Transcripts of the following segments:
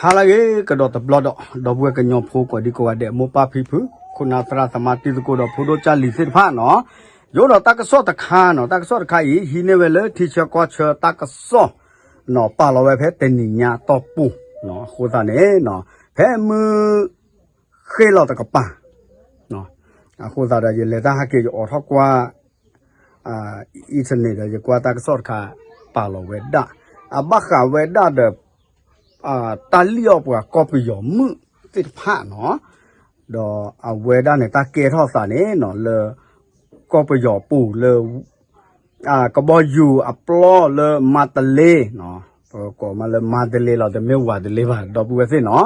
ဟါလၢအဂ့ၤ ကဒီးတဘျီဒီး ဒီပုၢ်ဝဲၢ်ကညီဖိကိးဒံကိးဂၤဒဲး မိၢ်ပၢ်ဖံဖု ခိၣ်နၢ်သရၣ်သမါတံၤသကိးဒီးဖိဒိၣ်ကၢ်လံၤသ့ၣ်တဖၣ်နီၤ, ယအိၣ်ဒီးတၢ်ကစီၣ်တခါနီၤ, တၢ်ကစီၣ်တခါအံၤ ဟံးန့ၢ်ဝဲလၢထံဆၢကီၢ်ဆၢတၢ်ကစီၣ်နီၤ, ပာ်လီၤဝဲဖဲတနံၤညါတီၢ်ပူၤနီၤ, အဃိသတးန့ၣ်နီၤ ဖဲမုၢ် ဃ့လီၤတကပၤ အဃိသတးဒီး ယလဲၤတၢ်ဟဲက့ၤ ယအိးထီၣ်ကွၢ် internet ဒီး ယကွၢ်တၢ်ကစီၣ်တခါ ပာ်လီၤဝဲဒၣ် အဘၣ်ဃးဝဲဒၣ်ဒီး တၢ်လံၣ်အီၣ်ပှၤကီၢ်ပယီၤမုၣ်သ့ၣ်တဖၣ်နီၤ, ဒီးအဝဲဒၣ်န့ၣ် တၢ်ကဲထီၣ်သးန့ၣ်နီၤ လၢ ကီၢ်ပယီၤပူၤလၢ ကဘီယူၤအပျီလၢမါတလ့, ပကိးမးလၢမါတလ့လီၤ, တမ့ၢ်ဝၤတလ့ဘၣ် ဒီပုၢ်ဝဲၢ်သ့ၣ်နီၤ,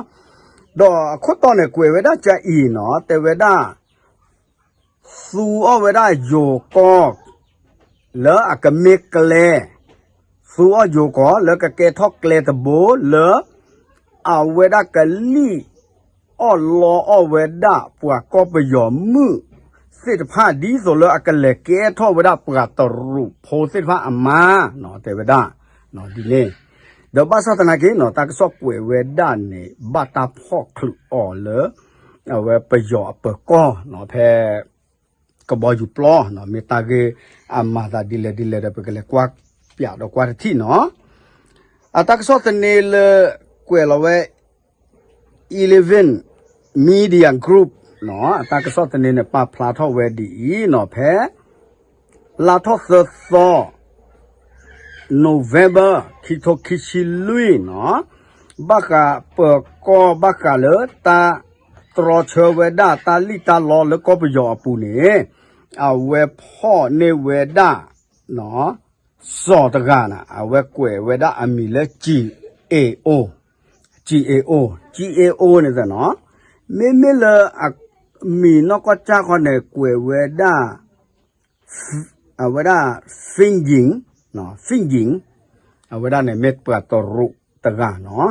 ဒီးအခိၣ်တီန့ၣ် ကွဲးဝဲဒၣ်ကအံၤနီၤ, တဲဝဲဒၣ် သူအီၣ်ဝဲဒၣ်ယိၤကီၢ် လၢအကမ့ၢ်ကျဲ, သူအီၣ်ယိၤကီၢ်လၢကကဲထီၣ်ကျဲတဘိလၢ အဝဲဒၣ်ကလံၣ်အီၣ်လီအီၣ်ဝဲဒၣ်ပှၤကီၢ်ပယီၤမုၣ်သ့ၣ်တဖၣ် ဒ်သိးလၢအကလဲၤကဲထီၣ်ဝဲဒၣ်ပှၤတရူးဖိသ့ၣ်တဖၣ်အမါနီၤ, တဲဝဲဒၣ်ဒ်န့ၣ်, ဒီးဘၣ်ဆၣ်သနာ်က့နီၤ တၢ်ကစီၣ်ကွဲးဝဲဒၣ်န့ၣ် ဘၣ်တၢ်ဖီၣ်ချုးအီၤလၢ အဝဲပယီၤအပၢၤကီၢ်နီၤ ဖဲ ကဘီယူၤပျီနီၤ, မ့ၢ်တၢ်ဂ့ၢ်အမၤသးဒ်လဲၣ်ဒ်လဲၣ်ဒီး ပကလဲၤကွၢ်ပၠးဒီးကွၢ်တထံၣ်နီၤ, အတၢ်ကစီၣ်သန့လၢ ကွဲးလီၤဝဲ Eleven Media Group နီၤ, အတၢ်ကစီၣ်သန့န့ၣ် ပာ်ဖျါထီၣ်ဝဲဒ်အံၤနီၤ, ဖဲ လါထီၣ်သၢသီ November ခံထိခံဆံလွံၢ်နီၤ, ဘၣ်ဃးပၢၤကီၢ်ဘၣ်ဃးလၢတၢ်တြီဆၢဝဲဒၣ် တၢ်လံၣ်တၢ်လီလၢကီၢ်ပယီၤအပူၤန့ၣ် အဝဲဖီၣ်န့ၢ်ဝဲဒၣ် စီၤတဂၤန့ၣ် အဝဲကွဲးဝဲဒၣ်အမံၤလၢ G A O, G A O, G A O န့ၣ်နီၤ, မ့မ့ၢ်လၢအမံၤနီၢ်ကီၢ်စၢ်ခီန့ၣ် ကွဲးဝဲဒၣ် အဝဲဒၣ် Fing Ying, Fing Ying, အဝဲဒၣ်န့ၣ်မ့ၢ်ပှၤတရူးတဂၤနီၤ,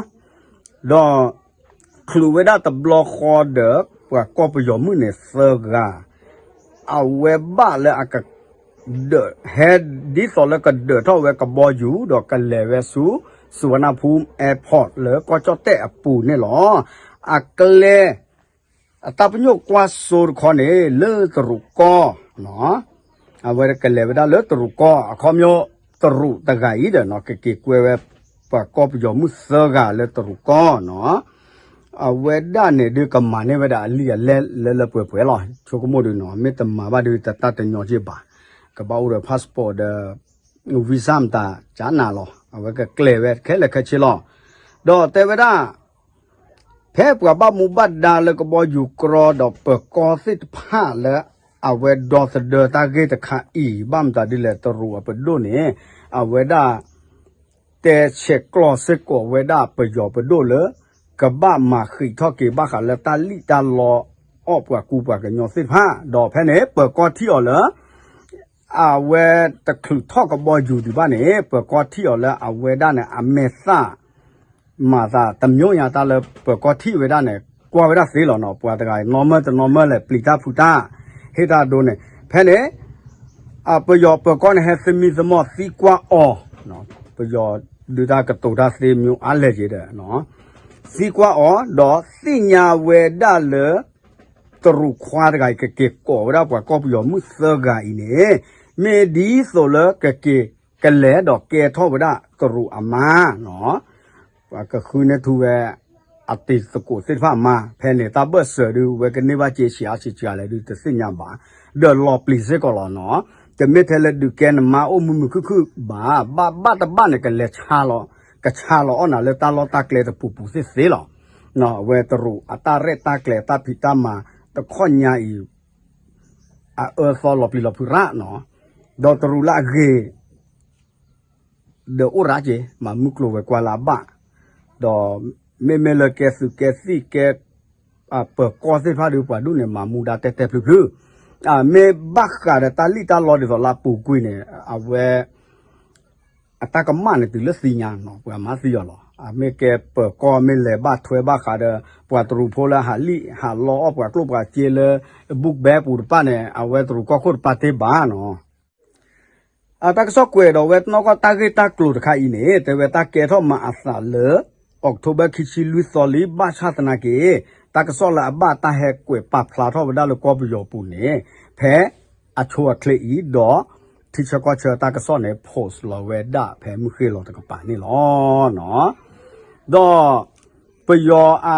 ဒီး ချုးဝဲဒၣ်တဘျီဃီဒီး ပှၤကီၢ်ပယီၤမုၣ်န့ၣ်သၢဂၤ, အဝဲဘၣ်လၢအက ဒၢး ဟဲဒ်သိးလၢကဒၢးထီၣ်ဝဲကဘီယူၤ ဒီးကလဲၤဝဲဆူ Suvarnabhumi Airport လၢကီၢ်ကၠီၣ်တဲၣ်အပူၤန့ၣ်လီၤ. အကျဲ အတၢ်ပညိၣ်ကွၢ်စိတခီန့ၣ် လၢတရူးကီၢ်နီၤ, အဝဲကလဲၤဝဲဒၣ်လၢတရူးကီၢ် အခီပညီတရူးတဂၤအံၤဒီးနီၤ ကက့ၤကွဲဝဲ ပှၤကီၢ်ပယီၤမုၣ်သၢဂၤလၢတရူးကီၢ်နီၤ, အဝဲဒၣ်န့ၣ်ဒုးကမၤန့ၢ်ဝဲဒၣ်အလံာ်အလဲၢ်လၢလၢပှဲၤပှဲၤလီၤ. ဆိကမိၣ်ဒုးနီၤ မ့ၢ်တမၤဘၣ်ဒုးတတၢ်တညီက့ဘၣ်, ကဘၣ်အိၣ်ဒီး passport ဒီး visa မတၤကနၤလီၤ. အဝဲကကျဲၤဝဲခဲလၢာ်ခဲဆ့လီၤ. ဒီးတဲဝဲဒၣ် ဖဲပှၤဘၣ်မူဘၣ်ဒါလၢကဘီယူၤကြီဒီးပၢၤကီၢ်သ့ၣ်တဖၣ်လၢ အဝဲဒီသဒၢတၢ်ဂ့ၢ်တခါအံၤ ဘၣ်မတၤဒ်လဲၣ် တရူးအပဒိၣ်န့ၣ် အဝဲဒၣ် တဲဆဲးကျိးစ့ၢ်ကီးဝဲဒၣ်ပယီၤပဒိၣ်လၢ ကဘၣ်မၤဃံးထီၣ်က့ၤဘၣ်ဃးလၢတၢ်လံၣ်တၢ်လီအီၣ်ပှၤကူပှၤကညီသ့ၣ်တဖၣ် ဒီးဖဲန့ၣ် ပၢၤကီၢ်ထံၣ်အီၤလၢ အဝဲတချုးထီၣ်ကဘီယူၤဒံးဘၣ်န့ၣ် ပၢၤကီၢ်ထံၣ်အီၤလၢအဝဲဒၣ်န့ၣ် အမဲာ်သၣ် မၤသးတမျိုးညါတၢ်လၢပၢၤကီၢ်ထံၣ်ဝဲဒၣ်န့ၣ် ကွၢ်ဝဲဒၣ်သ့လီၤနီၤ. ပှၤတဂၤ နီၢ်မၢၢ်တနီၢ်မၢၢ်လဲၣ် ပျံၤတၢ်ဖုးတၢ် ဟ့ၣ်တၢ်ဒိန့ၣ် ဖဲန့ၣ် ပယီၤပၢၤကီၢ်န့ၣ် ဟဲသမံသမိးသံကွၢ်အီၤ, ပယီၤဒုးတၢ်ကတိၤတၢ်သ့မ့ၢ်အါလဲၣ်က့ၤဒီး သံကွၢ်အီၤ ဒီးသ့ၣ်ညါဝဲဒၣ်လၢ တရူးခွါတဂၤအံၤ ကက့ၤကိးဝဲဒၣ်ပှၤကီၢ်ပယီၤမုၣ်သၢဂၤအံၤန့ၣ် မ့ၢ်ဒ်သိးလၢကက့ၤကလဲၤဒီးကဲထီၣ်ဝဲဒၣ်တရူးအမါနီၤ, ပှၤကဃုန့ၢ်ထူဝဲ အတံၤသကိးသ့ၣ်တဖၣ်အမါ ဖဲန့ၣ် တၢ်ဘၢၣ်စၢၤဒုး ဝဲကန့ၢ်ဘၣ်စ့ဆံးအါစ့ဆံးလဲၣ်ဒုး တသ့ၣ်ညါဘၣ်, ဒီးလီၤပျံၤစ့ၢ်ကီးလီၤနီၤ. တမ့ၢ်ထဲလၢဒုးကဲနမါအိၣ်မုာ်မုာ်ခုၣ်ခုၣ်ဘၣ်, ဘၣ်ဘၣ်တဘၣ်န့ၣ် ကလဲၤဆါလီၤ, ကဆါလီၤအီၣ်နၤလၢတၢ်လီၢ်တၢ်ကျဲတပူၤပူၤသ့ၣ်သ့လီၤ. အဝဲတရူးအတၢ်ရဲၣ်တၢ်ကျဲၤတၢ်ဖံးတၢ်မၤတခီညါအံၤ အအၢသီလီၤပျံၤလီၤဖုးရၣ်နီၤ, ဒီးတရူးလၢအဂ့ၤ ဒီးအိၣ်ရၣ်က့ၤ မၤမုၢ်ကျိၤဝဲၤကွာ်လၢအဘၣ်, ဒီးမ့မ့ၢ်လၢကဲသုးကဲသံၣ်ကဲ ပၢၤကီၢ်သ့ၣ်တဖၣ်ဒီး ပှၤဒူၣ်န့ၣ် မၤမူဒါတဲာ်တဲာ်ဖျုးဖျုး, မ့ၢ်ဘၣ်ဃးဒီးတၢ်လံၣ်တၢ်လီဒ်သိးလၢအပူၤကွံာ်န့ၣ် အဝဲ အတၢ်ကမၣ်န့ၣ်တုၤလၢသံညါနီၤ ပှၤမၤသံအီၤလီၤ. အမ့ၢ်ကဲပၢၤကီၢ်မ့ၢ်လဲၤဘၣ်ထွဲဘၣ်ဃးဒီး ပှၤတရူးဖိလၢဟးလံၣ်ဟးလီအီၣ်ပှၤကျိၣ်ပှၤစ့လၢ book bag ပူၤတဖၣ်န့ၣ် အဝဲတရူးကီၢ်ခိၣ်တပာ်တ့ၢ်ဘၣ်နီၤ. အတၢ်ကစီၣ်ကွဲးဒီးဝဲနီၢ်ကီၢ်တၢ်ဂ့ၢ်တၢ်ကျိၤတခါအံၤန့ၣ် တဲဝဲတၢ်ကဲထီၣ်မၤအသးလၢ October ခံဆံလွံၢ်သီလံ ဘၣ်ဆၣ်သနာ်က့ တၢ်ကစီၣ်လၢအဘၣ်တၢ်ဟဲကွဲးပာ်ဖျါထီၣ်ဝဲဒၣ်လၢကီၢ်ပယီၤပူၤန့ၣ် ဖဲအဆိအချ့အံၤဒီး ထံဆၢကီၢ်ဆၢတၢ်ကစီၣ်န့ၣ် post လီၤဝဲဒၣ်ဖဲမုၢ်ဃ့ၢ်လီၤတကပၤန့ၣ်လီၤ. ဒီးပယီၤအ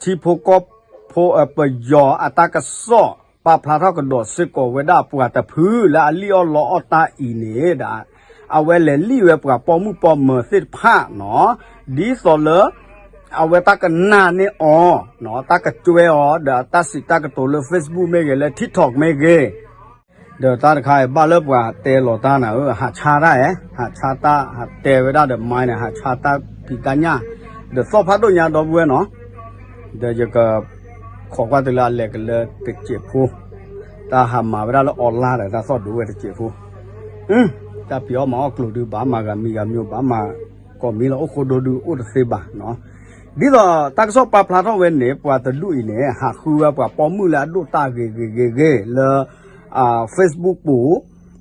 ထံဖိကီၢ်ဖိ ပယီၤအတၢ်ကစီၣ် ပာ်ဖျါထီၣ်ကဒီးစ့ၢ်ကီးဝဲဒၣ်ပှၤတဖုလၢအလံၣ်အီၣ်လီအီၣ်တၢ်အံၤန့ၣ်ဒီး အဝဲလဲၤလံၣ်ဝဲပှၤပိာ်မုၣ်ပိာ်မၢၤသ့ၣ်တဖၣ်နီၤ ဒ်သိးလၢ အဝဲတၢ်ကနၣ်န့ၢ်အီၤ တၢ်ကကွဲအီၤ ဒီးတၢ်စံးတၢ်ကတိၤလၢ Facebook မ့ၢ်ဂ့ၤ လၢ TikTok မ့ၢ်ဂ့ၤ ဒီးတၢ်တခါအံၤဘၣ်လၢပှၤတဲလီၤတၢ်နၤဧၢ ဟးဆါတၢ်ဧါ ဟးဆါတၢ် ဟးတဲဝဲဒၣ်ဒီး မါန့ၣ် ဟးဆါတၢ်ဖံးတၢ်ညၣ် ဒီးသီၣ်ဖးဒိၣ်ညါဒီပုၢ်ဝဲၢ်နီၤ ဒီးယက ခိးကွၢ်တုၤလၢအလဲၤကလၢတစဲးဖိ တၢ်ဟးမၤဝဲဒၣ်လၢ online ဒီးတၢ်သီၣ်ဒိးဝဲတစဲးဖိ တၢ်ဖံးအီၣ်မၤအီၣ်ကျိၤဒုး ဘၣ်မၤဂၤမံၤဂၤမျိၤ ဘၣ်မၤကိးမံၤလၢအိၣ်ဃိဒိဒုး အိၣ်တသ့ဘၣ်နီၤ ဒ်သိးတၢ်ကစီၣ်ပာ်ဖျါထီၣ်ဝဲန့ၣ် ပှၤတဒူၣ်အံၤန့ၣ် ဟးဃုဝဲပှၤပိာ်မုၣ်လၢအဒိၣ်တၢ်ဂ့ၤဂ့ၤဂ့ၤဂ့ၤလၢ Facebook ပူၤ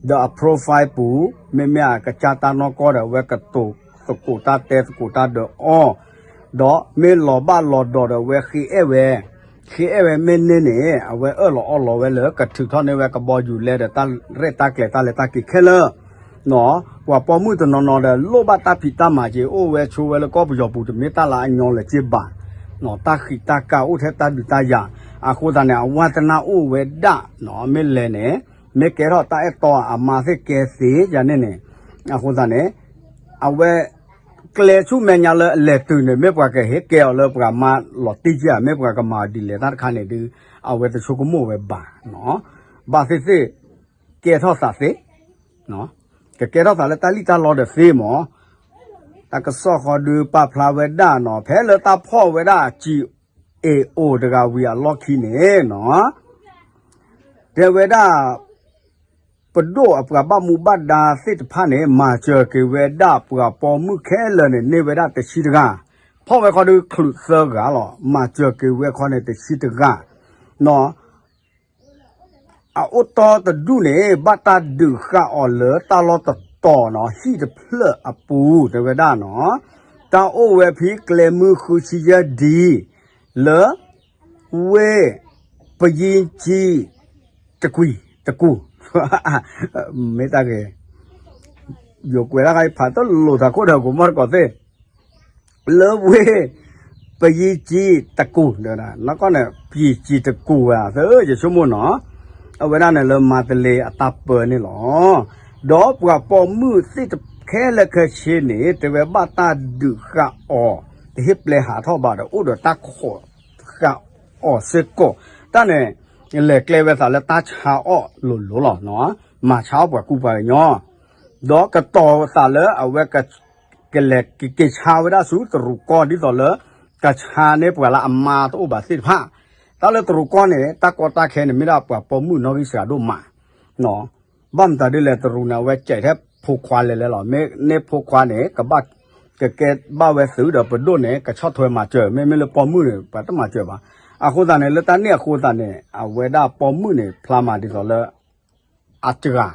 ဒီးအ profile ပူၤ မ့မ့ၢ်အကစၢ်တၢ်နီၢ်ကီၢ်ဒီး အဝဲကတိၤသကိးတၢ်တဲသကိးတၢ်ဒီးအီၤ ဒီးမ့ၢ်လီၤဘၣ်လီၤဒီးဒီး အဝဲဃ့အဲၣ်ဝဲ ဃ့အဲၣ်ဝဲမ့ၢ်န့ၢ်န့ၣ် အဝဲအၢၣ်လီၤအီလီၤဝဲလၢ ကထုးထီၣ်န့ၢ်ဝဲကဘီယူၤလဲဒီး တၢ်ရဲၣ်တၢ်ကျဲၤတၢ်လဲၤတၢ်က့ၤခဲလၢာ် ပှၤပိာ်မုၣ်တနီၤနီၤဒီး လိၣ်ဘၣ်တၢ်ဖံးတၢ်မၤက့ၤ အိၣ်ဝဲဆိးဝဲလၢကီၢ်ပယီၤပူၤ တမ့ၢ်တၢ်လၢအညီလၢၤက့ဘၣ်, တၢ်ဃံးတၢ်ကါအိၣ်ထဲတၢ်ဒုးတၢ်ယၤ, အဃိသတးန့ၣ် အဝါသနၢ်အိၣ်ဝဲဒၣ်, မ့ၢ်လဲၤန့ၣ် မ့ၢ်ကဲထီၣ်တၢ်အဲၣ်တီအမါသ့ၣ်ကဲသ့ယၤန့ၣ်န့ၣ်, အဃိသတးန့ၣ် အဝဲ ကျဲဆူမဲာ်ညါလၢအလဲၤတုၤန့ၣ် မ့ၢ်ပှၤကဟဲကဲအီၤလၢပှၤမါလီၤတံၢ်က့ဧါ, မ့ၢ်ပှၤကမၤအီၤဒ်လဲၣ်တၢ်တခါန့ၣ်ဒုး အဝဲတဆိကမိၣ်ဝဲဘၣ်, ဘၣ်သ့ၣ်သ့ၣ် ကဲထီၣ်သးသ့, ကကဲထီၣ်သးလၢတၢ်လံၣ်တၢ်လီဒီးသ့မး, တၢ်ကစီၣ်ဃီဒုးပာ်ဖျါဝဲဒၣ်နီၤ, ဖဲလၢတၢ်ဖီၣ်ဝဲဒၣ် ကၠံၣ်အ့ၣ်အိၣ်တဂၤဝံၤအလီၢ်ခံန့ၣ်နီၤ, တဲဝဲဒၣ် ပဒိၣ်အပှၤဘၣ်မူဘၣ်ဒါသ့ၣ်တဖၣ်န့ၣ် မၤစၢၤက့ၤဝဲဒၣ်ပှၤပိာ်မုၣ်ခဲလၢာ်န့ၣ် န့ၢ်ဝဲဒၣ်တဆံတဂၤ, ဖီၣ်ဝဲခီဒုးချုးသၢဂၤလီၤ, မၤစၢၤက့ၤဝဲခီန့ၣ်တဆံတဂၤ, အအိၣ်တီတဒူၣ်န့ၣ် ဘၣ်တၢ်ဒုးဃာ်အီၤလၢတၢ်လီၢ်တတီၤနီၤ, ဟံၣ်တဖျၢၣ်အပူၤ တဲဝဲဒၣ်နီၤ, တၢ်အိၣ်ဝဲဖဲကျဲမုၢ်ဃုဆံယဲၢ်ဒံ လၢ ဝ့ၢ် ပယံကၠံ တကွံာ်တကူၢ်, မ့ၢ်တၢ်ဂ့ၤ ယိၤကွဲးတၢ်ခါအံၤဖးတလိာ်သးခိၣ်ဒီး ကိးမီၢ်တကိးသ့ၣ် လၢဝ့ၢ် ပယံကၠံတကူၢ်, နီၢ်ကီၢ်န့ၣ် ပယံကၠံတကူၢ်ဝဲသ့ ယဆိကမိၣ်နီၤ, အဝဲဒၣ်န့ၣ်လၢမၤတလ့ၤအတၢ်ပၢန့ၣ်လီၤ. ဒီးပှၤပိာ်မုၣ်သ့ၣ်တခဲလၢာ်ခဲဆ့န့ၣ် တဲဝဲဘၣ်တၢ်ဒုးဃာ်အီၤ, တဟ့ၣ်ပျဲဟးထီၣ်ဘၣ်ဒီး အိၣ်ဒီးတၢ်ခိးဃာ်အီၤစ့ၢ်ကီး, တၢ်န့ၣ် လဲၤကျဲဝဲသးလၢတၢ်ဆါအီၣ်လိၤလိၤလီၤ, မၤဆါအီၣ်ပှၤကူပှၤကညီ ဒီးကတီၤသးလၢအဝဲ ကလဲၤကက့ၤဆါဝဲဒၣ်ဆူတရူးကီၢ် ဒ်သိးလၢ ကဆါန့ၢ်ပှၤလၢအမါတအိၣ်ဘၣ်သ့ၣ်တဖၣ်, တၢ်လၢတရူးကီၢ်န့ၣ် တၢ်ကီတၢ်ခဲန့ၣ် မ့ၢ်ဒၣ်ပှၤပိာ်မုၣ်နီၣ်ဂံၢ်စှၤဒိၣ်မး, ဘၣ်မတၤဒ်လဲၣ် တရူးန့ၣ် အဝဲစဲးထဲဖိခွါလဲၤလဲၤလီၤ, မ့ၢ်န့ၢ်ဖိခွါန့ၣ် ကဘၣ် ကကဲဘၣ်ဝဲသုးဒီးပဒိၣ်န့ၣ် ကဆီၣ်ထွဲမၤစၢၤ, မ့မ့ၢ်လၢပိာ်မုၣ်န့ၣ် ပှၤတမၤစၢၤဘၣ်, အဃိသတးန့ၣ် လၢတၢ်န့ၣ်အဃိသတးန့ၣ် အဝဲဒၣ်ပိာ်မုၣ်န့ၣ် ဖျါမၤဒ်သိးလၢ အစှၤ,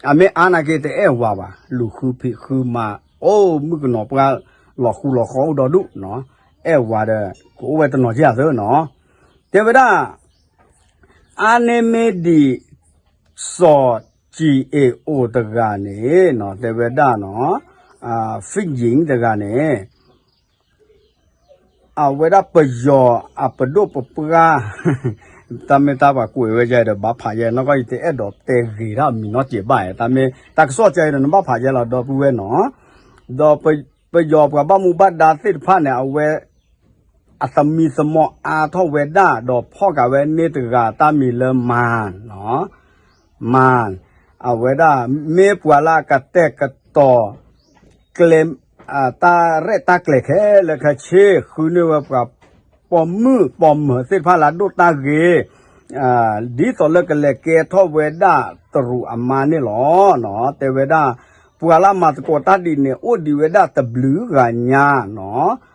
အမ့ၢ်အါနာ်က့တအဲၣ်ဝၤဘၣ်, လူၤဃုဖံးဃုမၤ, အိၣ်မုၣ်ကနီၤပှၢ်လီၤဃူလီၤဃီအိၣ်ဒီဒူၣ်, အဲၣ်ဝၤဒီး ကအိၣ်ဝဲတနီၤက့ဧါသ့နီၤ, တဲဝဲဒၣ် အါန့ၢ်မ့ၢ်ဒံး စီၤကၠံၣ်အ့ၣ်အိၣ်တဂၤန့ၣ် တဲဝဲဒၣ်နီၤ, ဖံယံၤတဂၤန့ၣ် အဝဲဒၣ်ပယီၤအပဒိၣ်ပပှၢ်, တၢ်မ့ၢ်တၢ်ပှၤကွဲးဝဲယဲဒီးဘၣ်ဖးယဲ, နီၢ်ကီၢ်ယတအဲၣ်ဒိးတဲဂ့ၤတၢ်မံၤနီတစဲးဘၣ်, တၢ်မ့ၢ်တၢ်ကစီၣ်ကဲအံၤဒီးနဘၣ်ဖးယဲလီၤ ဒီပုၢ်ဝဲၢ်နီၤ, ဒီးပယီၤပှၤဘၣ်မူဘၣ်ဒါသ့ၣ်တဖၣ်န့ၣ် အဝဲ အသမံသမိးအါထီၣ်ဝဲဒၣ် ဒီးဖီၣ်ဃာ်ဝဲန့ၢ်တဂၤတၢ်မံၤလၢမၤ မၤ, အဝဲဒၣ် မ့ၢ်ပှၤလၢအကတဲာ်ကတီၤ ကျဲ တၢ်ရဲၣ်တၢ်ကျဲၤခဲလၢာ်ခဲဆ့ ဃုန့ၢ်ဝဲပှၤပိာ်မုၣ်ပိာ်မၢၤသ့ၣ်တဖၣ်လၢအဒိၣ်တၢ်ဂ့ၤ ဒ်သိးလၢကလဲၤကဲထီၣ်ဝဲဒၣ်တရူးအမါန့ၣ်လီၤ. တဲဝဲဒၣ် ပှၤလၢအမၤသကိးတၢ်ဒ်န့ၣ် အိၣ်ဒံးဝဲဒၣ်တဘျုးဂၤညါနီၤ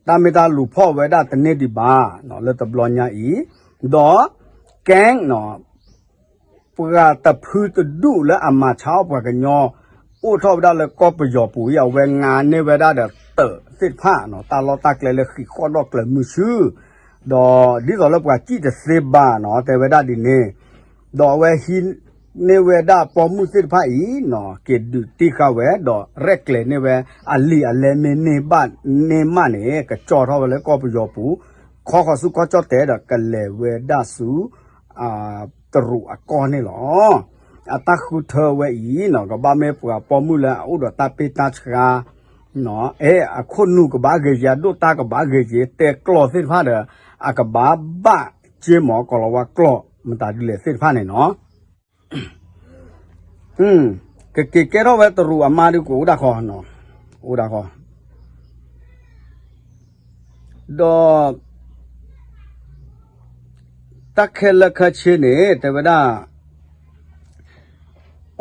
တၢ်မ့ၢ်တၢ်လူၤဖီၣ်ဝဲဒၣ်တန့ၢ်ဒံးဘၣ် လၢတဘျီညါအံၤ, ဒီး ကဲ ပှၤတဖုတဒူၣ်လၢအမၤဆါအီၣ်ပှၤကညီ အိၣ်ထီၣ်ဝဲဒၣ်လၢကီၢ်ပယီၤပူၤအံၤ အဝဲငါန့ၢ်ဝဲဒၣ်ဒီးတၢ်သ့ၣ်တဖၣ်နီၤ တၢ်လီၢ်တၢ်ကျဲလၢဟံၣ်ဃီၣ်ဒီၣ်ကျဲၤမုၢ်ဆူၣ်, ဒီးဒ်သိးလၢပှၤစံၣ်တသ့ဘၣ်နီၤ တဲဝဲဒၣ်ဒ်န့ၣ်, ဒီးအဝဲဟံးန့ၢ်ဝဲဒၣ်ပိာ်မုၣ်သ့ၣ်တဖၣ်အံၤနီၤ က့ၤဒုးတံၢ်ဃာ်ဝဲ ဒီးရဲၣ်ကျဲၤန့ၢ်ဝဲ အလံာ်အလဲမ့ၢ်န့ၢ်ဘၣ်န့ၢ်မးန့ၣ် ကကၠီထီၣ်ဝဲလၢကီၢ်ပယီၤပူၤ ခီဃီၤဆူကီၢ်ကၠီၣ်တဲာ်ဒီးကလဲၤဝဲဒၣ်ဆူ တရူးအကီၢ်န့ၣ်လီၤ. အတၢ်ဃုထၢဝဲအံၤနီၤ ကဘၣ်မ့ၢ်ပှၤပိာ်မုၣ်လၢအအိၣ်ဒီးတၢ်ပ့ၢ်တၢ်ဆှါ, အဲ အခိၣ်နူာ်ကဘၣ်ဂ့ၤက့ၤ အဒိၣ်တၢ်ကဘၣ်ဂ့ၤက့ၤ တဲကျိာ်သ့ၣ်တဖၣ်ဒီး အကဘၣ်ဘၣ်က့မး ကီၤလၤဝါကျိာ် မတၤဒ်လဲၣ်သ့ၣ်တဖၣ်န့ၣ်နီၤ ကက့ၤကဲထီၣ်ဝဲတရူးအမါဒုးကအိၣ်ဒၣ်ဃီ, အိၣ်ဒၣ်ဃီ, ဒီး တၢ်ခဲလၢာ်ခဲဆ့န့ၣ် တဲဝဲဒၣ်,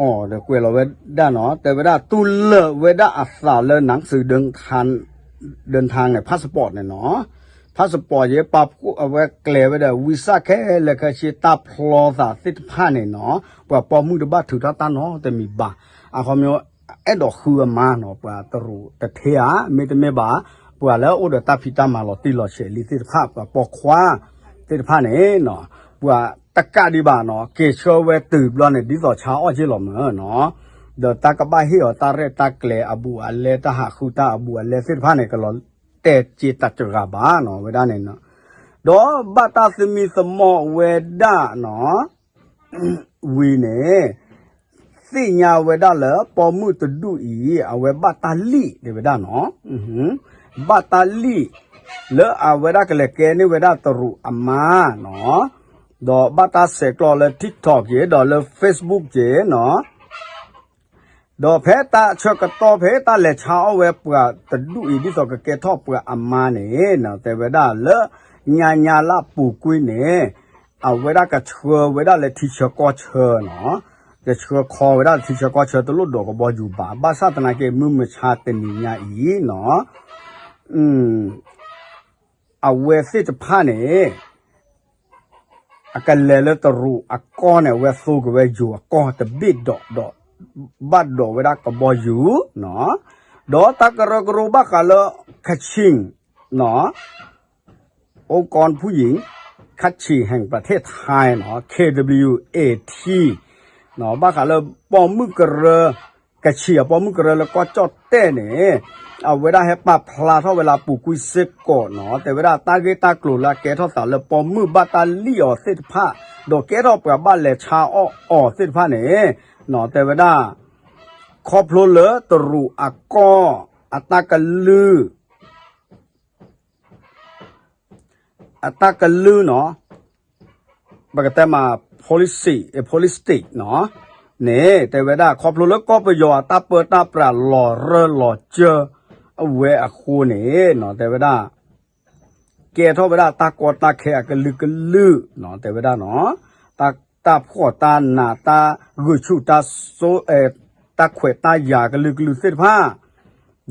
အီၤဒီးကွဲးလီၤဝဲဒၣ်နီၤ တဲဝဲဒၣ် တူၢ်လၢာ်ဝဲဒၣ်အသးလၢ หนังสือเดินทาง န့ၣ် passport န့ၣ်နီၤ, passport ယဲ ပာ်ဖှိၣ်အဝဲကျဲၤဝဲဒီး visa ခဲလၢာ်ခဲဆ့ တၢ်ဖျီသးသ့ၣ်တဖၣ်န့ၣ်နီၤ ပှၤပိာ်မုၣ်တဘၣ်ထုးထီၣ်တၢ်နီတမံၤဘၣ်. အခီပညီ အဲၣ်ဒိးဃုအမါနီၤ ပှၤတရူးတထ့ဧါ မ့တမ့ၢ်ဘၣ် ပှၤလၢအအိၣ်ဒီးတၢ်ဖံးတၢ်မၤလီၤတံၢ်လီၤဆဲးလံသ့ၣ်တဖၣ် ပှၤပိာ်ခွါသ့ၣ်တဖၣ်န့ၣ်နီၤ ပှၤတကးဒံးဘၣ်နီၤ က့ၤဆှၢဝဲတုၤဘျီန့ၣ် ဒ်သိးဆါအီၣ်က့လီၤမ့ၢ်နီၤ, ဒီးတၢ်ကဘၣ်ဟ့ၣ်အီၤတၢ်ရဲၣ်တၢ်ကျဲၤအဘူးအလဲ တၢ်ဟးဃုတၢ်အဘူးအလဲသ့ၣ်တဖၣ်န့ၣ် ကလီၤတဲာ်က့ၤတစှၤဘၣ်နီၤ ဝဲဒၣ်န့ၣ်နီၤ, ဒီးဘၣ်တၢ်သမံသမိးဝဲဒၣ်နီၤ ဝံၤန့ၣ် သ့ၣ်ညါဝဲဒၣ်လၢပိာ်မုၣ်တဒူၣ်အံၤ အဝဲဘၣ်တၢ်လံၣ်တဲဝဲဒၣ်နီၤ, ဘၣ်တၢ်လံၣ် လၢအဝဲဒၣ်ကလဲၤကဲန့ၢ်ဝဲဒၣ်တရူးအမါနီၤ, ဒီးဘၣ်တၢ်ဆဲးကျိးလၢ TikTok က့ၤ ဒီးလၢ Facebook က့ၤနီၤ, ဒီးဖဲတၢ်ဆၢကတီၢ်ဖဲတၢ်လဲၤဆါအီၣ်ဝဲပှၤတဒူၣ်အံၤ ဒ်သိးကကဲထီၣ်ပှၤအမါန့ၣ် တဲဝဲဒၣ်လၢ ညါညါလၢအပူၤကွံာ်န့ၣ် အဝဲဒၣ်ကဆှၢဝဲဒၣ်လၢထံဆၢကီၢ်ဆၢနီၤ, ကဆှၢခီဝဲဒၣ်လၢထံဆၢကီၢ်ဆၢ တလိၣ်ဒိးကဘီယူၤဘၣ်, ဘၣ်ဆၣ်သနာ်က့ မုၢ်မဆါတနံၤညါအံၤနီၤ အဝဲသ့ၣ်တဖၣ်န့ၣ် အကလဲၤလၢတရူးအကီၢ်န့ၣ် အဝဲသိက့ၤဝဲယိၤအကီၢ်တဘ့ၣ်ဒီး ဒီး ဘၣ်ဒိးဝဲဒၣ်ကဘီယူၤနီၤ, ဒီးတၢ်ကရၢကရိဘၣ်ဃးလၢ Kachin နီၤ องค์กรผู้หญิง Kachin แห่งประเทศไทยနီၤ KWAT နီၤ ဘၣ်ဃးလၢပိာ်မုၣ်ကရၢ ကဆံၣ်အပိာ်မုၣ်ကရၢလၢကီၢ်ကၠီၣ်တဲၣ်န့ၣ် အဝဲဒၣ်ဟဲပာ်ဖျါထီၣ်ဝဲလၢအပူၤကွံာ်စ့ၢ်ကီးနီၤ တဲဝဲဒၣ်တၢ်ဂ့ၢ်တၢ်ကျိၤလၢအကဲထီၣ်သးလၢပိာ်မုၣ်ဘၣ်တၢ်လံၣ်အီၤသ့ၣ်တဖၣ် ဒီးကဲထီၣ်ပှၤဘၣ်လဲၤဆါအီၣ်အီၤသ့ၣ်တဖၣ်န့ၣ်နီၤ တဲဝဲဒၣ် ခီဖျိလၢတရူးအကီၢ် အတၢ်ကလုၢ် အတၢ်ကလုၢ်နီၤ ပကတဲမး policy, policy state နီၤ န့ၣ် တဲဝဲဒၣ် ခီဖျိလၢကီၢ်ပယီၤအတၢ်ပၢတၢ်ပြးလီၤရၢၢ်လီၤစၢၤ အဝဲအဃိန့ၣ်နီၤ တဲဝဲဒၣ် ကဲထီၣ်ဝဲဒၣ်တၢ်ကီတၢ်ခဲအကလုာ်ကလုာ်နီၤ တဲဝဲဒၣ်နီၤ တၢ်ဖှီၣ်တၢ်နး တၢ်ဂုာ်ဆူၣ်တၢ်စိ တၢ်ခွဲးတၢ်ယာ်ကလုာ်ကလုာ်သ့ၣ်တဖၣ်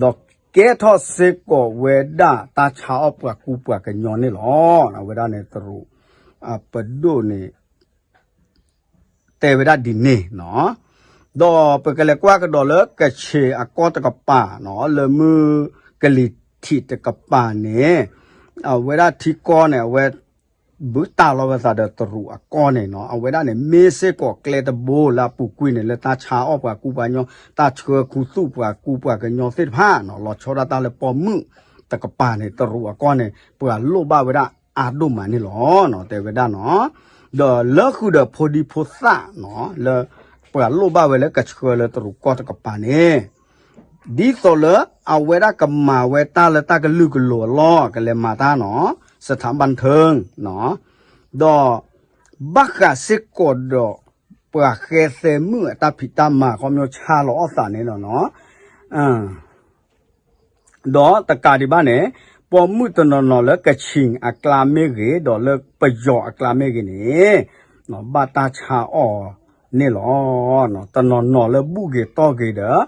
ဒီးကဲထီၣ်စ့ၢ်ကီးဝဲဒၣ်တၢ်ဆါအီၣ်ပှၤကူပှၤကညီန့ၣ်လီၤ. အဝဲဒၣ်န့ၣ်တရူး အပဒိၣ်န့ၣ် တဲဝဲဒၣ်ဒ်န့ၣ်နီၤ. ဒီးပကလဲၤကွၢ်ကဒီးလၢကဆံၣ်အကီၢ်တကပၤနီၤ လၢမုၢ်ကလံၤထံးတကပၤန့ၣ် အဝဲဒၣ်ထံကီၢ်န့ၣ် အဝဲ ဘုးတၢ်လီၤဝဲသးဒီးတရူးအကီၢ်န့ၣ်နီၤ အဝဲဒၣ်န့ၣ် မ့ၢ်စ့ၢ်ကီးကျဲတဘိလၢအပူၤကွံာ်န့ၣ် လၢတၢ်ဆါအီၣ်ပှၤကူပှၤကညီ တၢ်ဆှၢခူသူၣ်ပှၤကူပှၤကညီသ့ၣ်တဖၣ်နီၤ လီၤဆီဒၣ်တၢ်လၢပိာ်မုၣ်တကပၤန့ၣ် တရူးအကီၢ်န့ၣ် ပှၤလိၣ်ဘၣ်ဝဲဒၣ်အါဒိၣ်မးန့ၣ်လီၤ တဲဝဲဒၣ်နီၤ. ဒီးလၢဃုာ်ဒီးဖိဒံဖိသၣ်နီၤ လၢပှၤလိၣ်ဘၣ်ဝဲလၢကဆှၢလၢတရူးကီၢ်တကပၤန့ၣ် ဒ်သိးလၢအဝဲဒၣ်ကမၤဝဲတၢ်လၢတၢ်ကလုာ်ကလိၤအလီၢ် ကလဲၤမၤတၢ်နီၤ စထၣ်ဘၣ်ထၢၣ် ဒီး ဘၣ်ဃးစ့ၢ်ကီးဒီး ပှၤဃဲသဲမုၣ်အတၢ်ဖံးတၢ်မၤ ခီပညီဆါလီၤအီၣ်သးန့ၣ်လီၤနီၤ. ဒီးတကးဒံးဘၣ်န့ၣ် ပိာ်မုၣ်တနီၤနီၤလၢကဆံၣ်အကျါမ့ၢ်ဂ့ၤ ဒီးလၢပယီၤအကျါမ့ၢ်ဂ့ၤန့ၣ် ဘၣ်တၢ်ဆါအီၣ်န့ၣ်လီၤ. တနီၤနီၤလၢဘူၣ်ဂ့ၤတီၢ်ဂ့ၤဒီး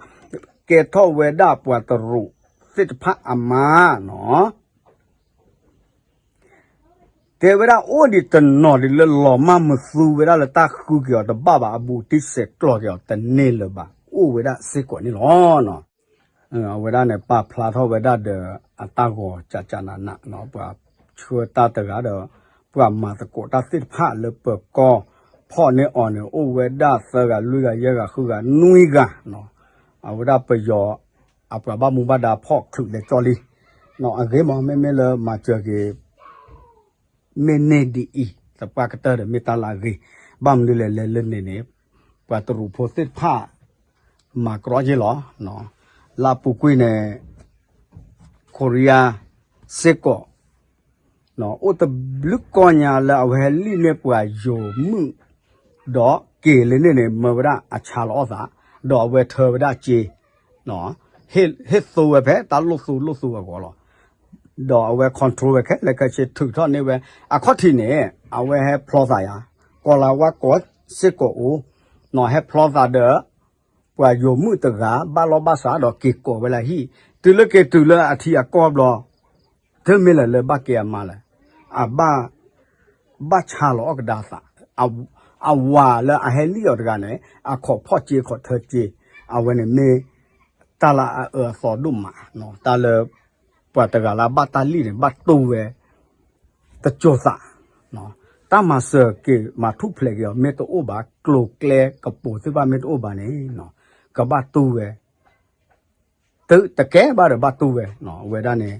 ကဲထီၣ်ဝဲဒၣ်ပှၤတရူးသ့ၣ်တဖၣ်အမါနီၤ တဲဝဲဒၣ်အိၣ်ဒံးတနီၤဒ်လၢလီၤမၢ်မသူဝဲဒၣ်လၢတၢ်ဃုက့ၤအီၤတဘၣ်ဘၣ် အဘူးတံၢ်ဆဲးကျိးက့ၤအီၤတန့ၢ်လၢၤဘၣ် အိၣ်ဝဲဒၣ်စ့ၢ်ကီးန့ၣ်လီၤ. အဝဲဒၣ်န့ၣ် ပာ်ဖျါထီၣ်ဝဲဒၣ်ဒီးအတၢ်ဂီၤကၠးကၠးနးနး, ပှၤဆှၢတၢ်တဂၤဒီး ပှၤမၤသကိးတၢ်သ့ၣ်တဖၣ်လၢပၢၤကီၢ်ဖီၣ်န့ၢ်အီၤန့ၣ် အိၣ်ဝဲဒၣ်သၢဂၤလွံၢ်ဂၤယဲၢ်ဂၤဃုဂၤနွံဂၤ, အဝဲဒၣ်ပယီၤအပှၤဘၣ်မူဘၣ်ဒါဖီၣ်ချုးလဲၤကၠီလံ. အဂ့ၢ်မး မ့မ့ၢ်လၢမၤစၢၤက့ၤ မ့ၢ်န့ၢ်ဒ်အံၤ သပှၢ်ကတၢၢ်ဒီးမ့ၢ်တၢ်လၢအဂ့ၤ, ဘၣ်မနုၤလဲၣ်လဲၣ်လၢန့ၣ်န့ၣ် ပှၤတရူးဖိသ့ၣ်တဖၣ် မၤကြီက့ၤလီၤ. လၢအပူၤကွံာ်န့ၣ် ခိရံယါစ့ၢ်ကီး အိၣ်တဘျုးကီၢ်ညါလၢအဝဲဟဲလံၣ်န့ၢ်ပှၤယိၤမုၣ် ဒီးက့ၤလၢန့ၣ်န့ၣ် မၢဝဲဒၣ်အဆါလီၤအီၣ်သး, ဒီးအဝဲထၢဝဲဒၣ်စ့ ဟ့ၣ်သိဝဲဖဲတၢ်လိၣ်သိလိၣ်သိအဂီၢ်လီၤ. ဒီးအဝဲ control ဝဲခဲလၢာ်ခဲဆ့ ထုးထီၣ်န့ၢ်ဝဲ အခီၣ်ထံးန့ၣ် အဝဲဟဲဖျီသးယါ, ကီၤလၤဝါကိးစ့ၢ်ကီးအိၣ်, ဟဲဖျီသးဒီး ပှၤယိၤမုၣ်တဂၤ ဘၣ်လီၢ်ဘၣ်စးဒီးက့ၤကိးဝဲလၢဟံၣ်, တုၤလၢက့ၤတုၤလၢအထံအကီၢ်ဘျီ တမ့ၢ်လၢၤလၢဘၣ်ကဲအမါလဲၣ်, အဘၣ် ဘၣ်ဆါလီၤအီၣ်ကဒါသး, အဝၤလၢအဟဲလံၣ်အီၤတဂၤန့ၣ် အခီၣ်ဖီၣ်စ့ခီၣ်ထၢစ့, အဝဲန့ၣ်မ့ၢ်တၢ်လၢအအၢအသီဒိၣ်မး, တၢ်လၢ ပှၤတဂၤလၢအဘၣ်တၢ်လံၣ်န့ၣ် ဘၣ်တူၢ်ဝဲ တစိၤသး, တၢ်မၤစၢၤက့ၤမၤထူၣ်ဖျဲးက့ၤအီၤ မ့ၢ်တအိၣ်ဘၣ်, ကျိၤကျဲကပိၤသ့ၣ်တဖၣ်မ့ၢ်တအိၣ်ဘၣ်န့ၣ် ကဘၣ်တူၢ်ဝဲ, တကဲဘၣ်ဒီးဘၣ်တူၢ်ဝဲ, အဝဲဒၣ်န့ၣ်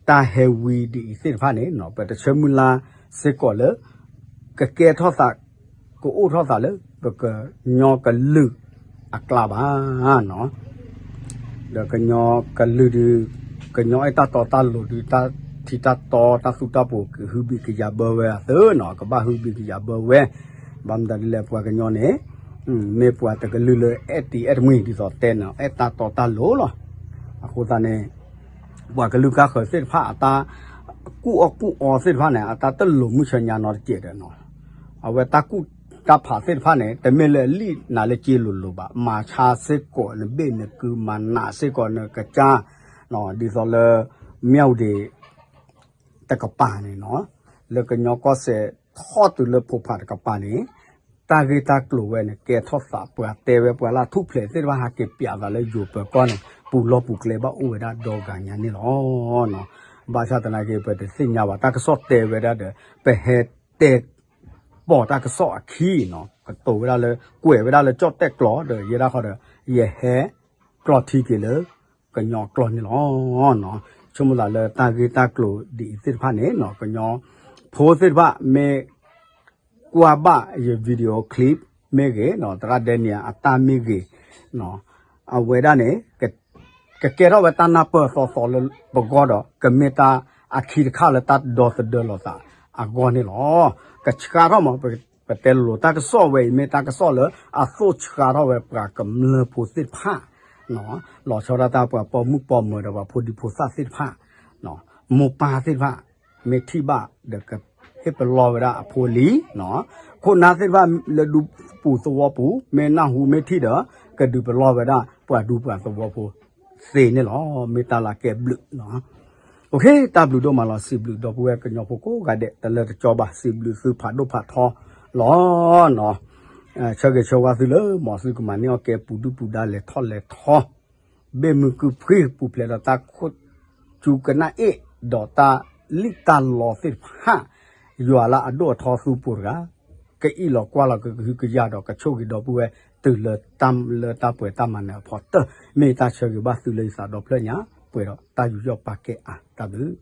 တၢ်ဟဲဝံဒ်အံၤသ့ၣ်တဖၣ်န့ၣ် ပတဆၢမုၢ်လၢ်စ့ၢ်ကီးလၢ ကကဲထီၣ်သး ကအိၣ်ထီၣ်သးလၢ ပကညီကလုာ်အကျါဘၣ် ဒီးကညီကလုာ်ဒုး ကညီအဲၣ်တၢ်တီတၢ်လိၤဒုး တၢ်ထံတၢ်တီတၢ်သူတၢ်ပှိၤ ကဟုဘံၣ်ကယာ်ဘၢဝဲအသိးနီၤ ကဘၣ်ဟုဘံၣ်ကယာ်ဘၢဝဲ, ဘၣ်မတၤဒ်လဲၣ် ပှၤကညီန့ၣ် မ့ၢ်ပှၤတကလုာ်လၢအဲၣ်တံၤအဲၣ်တမှံၤဒ်သိးတဲနီၤ အဲၣ်တၢ်တီတၢ်လိၤလီၤ. အဃိသတးန့ၣ် ပှၤကလုာ်ကါဃၢၤသ့ၣ်တဖၣ်အတၢ်ကူၣ်အီၣ်ကူၣ်အီသ့ၣ်တဖၣ်န့ၣ် အတၢ်တလိၤမုၢ်ဆၢညါနီတစဲးဒီးနီၤ အဝဲတၢ်ကူၣ်တၢ်ဖးသ့ၣ်တဖၣ်န့ၣ် တမ့ၢ်လၢအလံၣ်နၤလၢစ့လိၤလိၤဘၣ် မၤဆါစ့ၢ်ကီးနဘ့ၣ်နကု မၤနးစ့ၢ်ကီးနကစၢ် ဒ်သိးလၢ မၠၣ်ဝတံၤ တကပၤန့ၣ်နီၤ လၢကညီကီၢ်စဲၣ်ထီၣ်တုၤလၢဖိဖးတကပၤန့ၣ် တၢ်ဂ့ၢ်တၢ်ကျိၤဝဲန့ၣ် ကဲထီၣ်သးပှၤတဲဝဲပှၤလၢထူၣ်ဖျဲးသ့ၣ်တဖၣ်ဟးက့ၤပျးသးလၢယိၤပၢၤကီၢ်န့ၣ် ပူၤလီၢ်ပူၤကျဲဘၣ်အိၣ်ဝဲဒၣ်ဒီဂၤညါန့ၣ်လီၤ. ဘၣ်ဆၣ်သနာ်က့ ပတသ့ၣ်ညါဘၣ် တၢ်ကစီၣ်တဲဝဲဒၣ်ဒီး ပဟဲတဲ ပိာ်တၢ်ကစီၣ်အခံနီၤ ကတိၤဝဲဒၣ်လၢ ကွဲးဝဲဒၣ်လၢကၠီၣ်တဲၣ်ကျိာ်ဒီး ယဲဒၣ်ဃီဒီး ယဟဲကျီၢ်ထံက့ၤလၢ ကညီကျိာ်န့ၣ်လီၤ. ဆိကမိၣ်သးလၢတၢ်ဂ့ၢ်တၢ်ကျိၤဒ်အံၤသ့ၣ်တဖၣ်န့ၣ် ကညီဖိသ့ၣ်တဖၣ်မ့ၢ် ကွၢ်ဘၣ်ယ video clip မ့ၢ်ဂ့ၤ သရၣ်ဒဲနံၤအတၢ်မ့ၢ်ဂ့ၤ အဝဲဒၣ်န့ၣ် ကကဲထီၣ်ဝဲတၢ်နၢ်ပၢၢ်သီသီလၢပဂီၢ်ဒီး ကမ့ၢ်တၢ်အခံတခါလၢတၢ်ဒီသဒၢလီၤသးအဂီၢ်န့ၣ်လီၤ. ကဆှါထီၣ်မး ပတဲလိၤလိၤ တၢ်ကစီၣ်ဝဲအံၤမ့ၢ်တၢ်ကစီၣ်လၢအသိၣ်ဆှါထီၣ်ဝဲပှၤကမျၢၢ်ဖိသ့ၣ်တဖၣ် လီၤဆီဒၣ်တၢ်ပှၤပိာ်မုၣ်ပိာ်မၢၤဒီးပှၤဖိဒံဖိသၣ်သ့ၣ်တဖၣ် မိၢ်ပၢ်သ့ၣ်တဖၣ် မ့ၢ်ထံၣ်ဘၣ်ဒီးကဟ့ၣ်ပလီၢ်ဝဲဒၣ်အဖိလံၤ ခိၣ်နၢ်သ့ၣ်တဖၣ်လၢဒူပူၤသဝီပူၤ မ့ၢ်နၢ်ဟူမ့ၢ်ထံၣ်ဒီး ကဒုးပလီၢ်ဝဲဒၣ်ပှၤဒူပှၤသဝီဖိသ့န့ၣ်လီၤ. မ့ၢ်တၢ်လၢကဲဘျုး တၢ်ဘျုးဒိၣ်မးလီၤ. စံးဘျုးဒီပုၢ်ဝဲၢ်ကညီဖိကိးဂၤဒဲး တလၢတကၠီဘၣ် စံးဘျုးသုဖးဒိၣ်ဖးထီလီၤ. ဆၢဂ့ၤဆၢဝါသုလၢ မ်သုကမၤန့ၢ်အီၣ်ကဲပူၤဒုၣ်ပူၤဒါလဲၤထီၣ်လဲၤထီ ဘ့ၣ်မုၢ်ကုၢ်ဖှံ ပူၤဖျဲးဒီးတၢ်ခိၣ်စူကနၣ်အ့ၣ် ဒီးတၢ်လံၣ်တၢ်လီသ့ၣ်တဖၣ် ယွၤလၢအဒိၣ်အထီသူပှိၤတဂၤ ကအံၣ်လီၤကွၢ်လီၤကဟုကယာ်ဒီးကဆိၣ်ဂ့ၤဒီပုၢ်ဝဲၢ် တုၤလၢတၢ်လၢတၢ်ပှဲၤတၢ်မၤနၢၤအဖီတၢၢ် မ့ၢ်တၢ်ဆၢဂ့ၤဘၣ်သုလၢယသးဒီဖျၢၣ်ညါ ပှဲၤဒီးတၢ်ယူးယီၣ်ပာ်ကဲအါ တၢ်ဘျုး